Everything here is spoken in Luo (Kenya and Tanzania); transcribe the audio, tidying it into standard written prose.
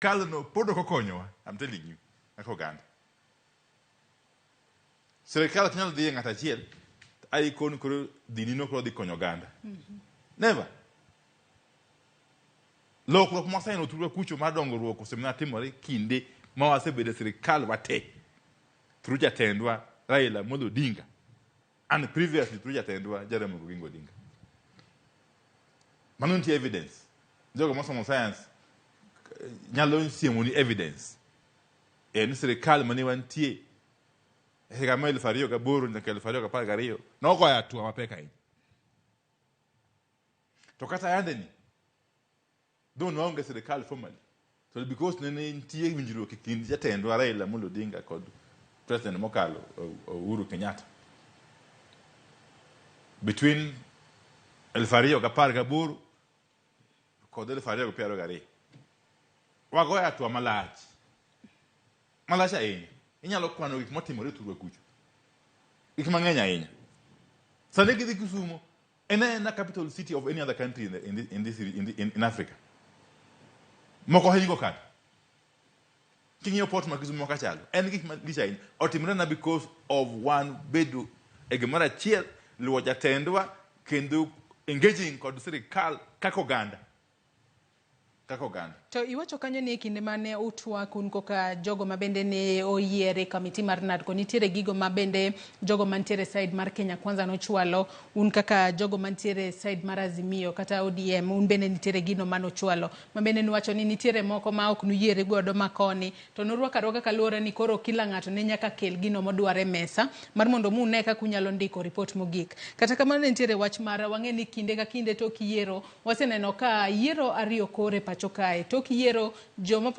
Sirkal no pod ok okonyowa, I'm telling you, kaka oganda. Sirkal ok nyal dhi e ng'ato achiel ai kon koro dhinino koro dhi konyo oganda. Never. Lokruok ma waseneno thurwa kucho mar dongruok osemana timore kinde ma wasebedo e sirkal wate through jatendwa Raila Amolo Odinga and previously through jatendwa Jaramogi Oginga Odinga. Mano nitie evidence. Jogo mosomo science nyalo siemoni evidence. En sirkal mane wantie e higa mar 2008 nyaka 2012 nogoyo hatua mapek ahinya. To kata yande ni, though ne waonge sirkal formally, to because ne nitie winjruok e kind jatendwa Raila Amolo Odinga kod president mokalo Uhuru Kenyatta between 2018 kod 2022 wagoyo hatua malach malach ahinya. Inyalo kwano gik motimore thurwa kucho, gik mang'eny ahinya. Sani kidhi Kisumo, en aena capital city of any other country in, the, in, the, in, this, in, the, in, in Africa. Moko hingo kata. King'iyo port ma Kisumo kachalo, en gik malich ahinya. Otimore na because of one bedo e gimoro achiel, luwo jatendwa kendo engaging kod sirikal kaka oganda. Kaka oganda. To iwacho kanyo ni e kinde mane utwak un koka jogo ma bende ne oyier e kamiti mar NADCO, nitiere gigo ma bende jogo mantiere side mar Kenya Kwanza nochwalo, un kaka jogo mantiere side mar Azimio kata ODM, un bende nitiere gino manochwalo. Ma bende nuwacho ni nitiere moko ma ok nuyiere godo makoni, to nurwako arwaka kaluwore ni koro kila ng'ato ne nyaka kel gino modwaro e mesa mar mondo mu une kaka unyalo ndiko ripot mogik. Kata kamano ne nitiere wach mar wang'e ni kinde ka kinde tok yiero waseneno ka yiero ariyo kore pacho kae. Tok yiero joma